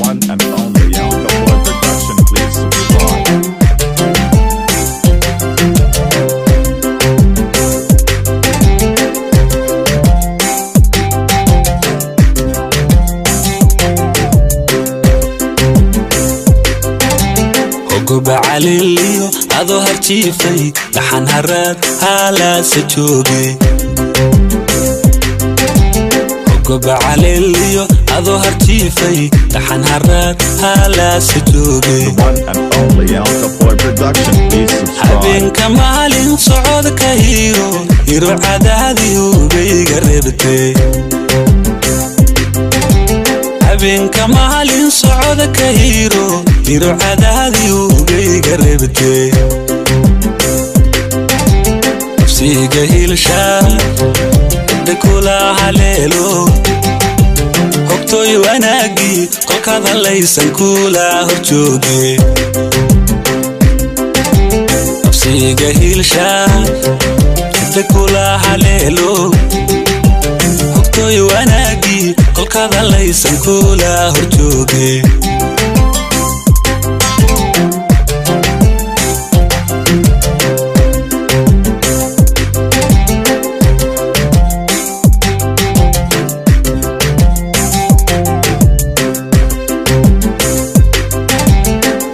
One and only Alka Boy Production. Please subscribe. Ogoba caliliyo adoo harjiifay, dhaxan haraad haalaasa jooge. Ogoba caliliyo adoo harjiifay, dhaxan haraad haalaasa jooge. The one and only Alka Boy Production. Please subscribe. Habeenka maalin socodka hiro hiro cadaadiyugayga rebte. Habeenka maalin socodka hiro hiro cadaadiyugayga rebte. Nafsiga hilsha cidda kula haleelo, hogtooy wanaagii kolkaad halaysan kula horjooge. Nafsiga hilsha cidda kula haleelo, hogtooy wanaagii kolkaad halaysan kula horjooge.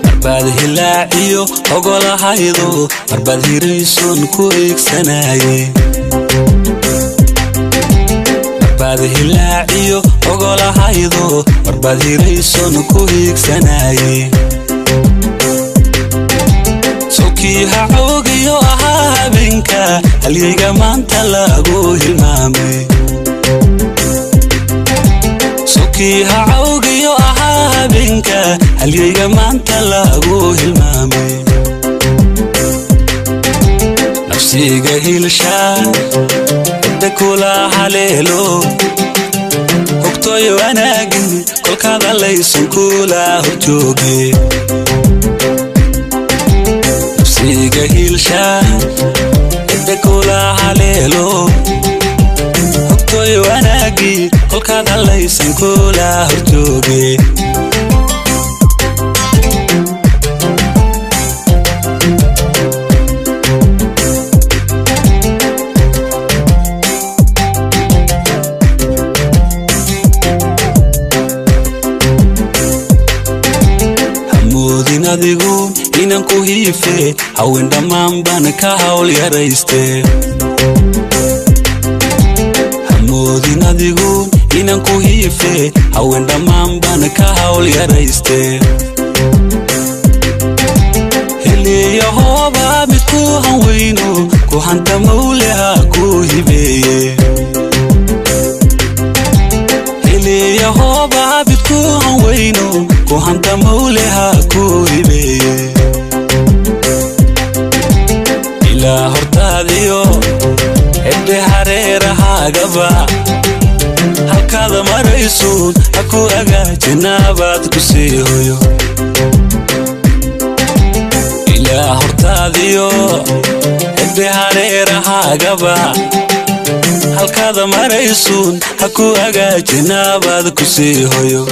Marbaad hilaaciyo ogolahaydo, marbaad hirayson ku eegsanaaye. Marbaad hilaaciyo ogolahaydo, marbaad hirayson ku hiigsanaaye. Sawkii ha coogiyo ahaa habeenka halyayga maanta lagu hilmaamay. Sawkii ha cawgiyo ahaa habeenka halyayga maanta lagu hilmaamay. Nafsiga hilsha cidda kula haleelo, hogtooy wanaagin kolkaad halaysan kula horjooge. Nafsiga hilsha cidda kula haleelo, hogtooy wanaagii kolkaad halaysan kula horjooge. Hamoodin adigu inan ku hiife, haween dhammaan baan ka hawl yarayste. Hamoodin adigu inan ku hiife, haween dhammaan baan ka hawl yarayste. Heliyo hooba mid ku hanweyno, ku hanta mawleha ku hibeeye. Heliyo hooba mid ku hanweyno, ku hanta mawleha ku hibeeye. Ilaa hortaadiyo ciddi hareerahaagaba, halkaada maraysuun ha ku agaajinaabaad ku sii hoyo. Ilaa hortaadiyo ciddi hareerahaagaba, halkaada maraysuun ha ku agaajinaabaad ku sii hoyo.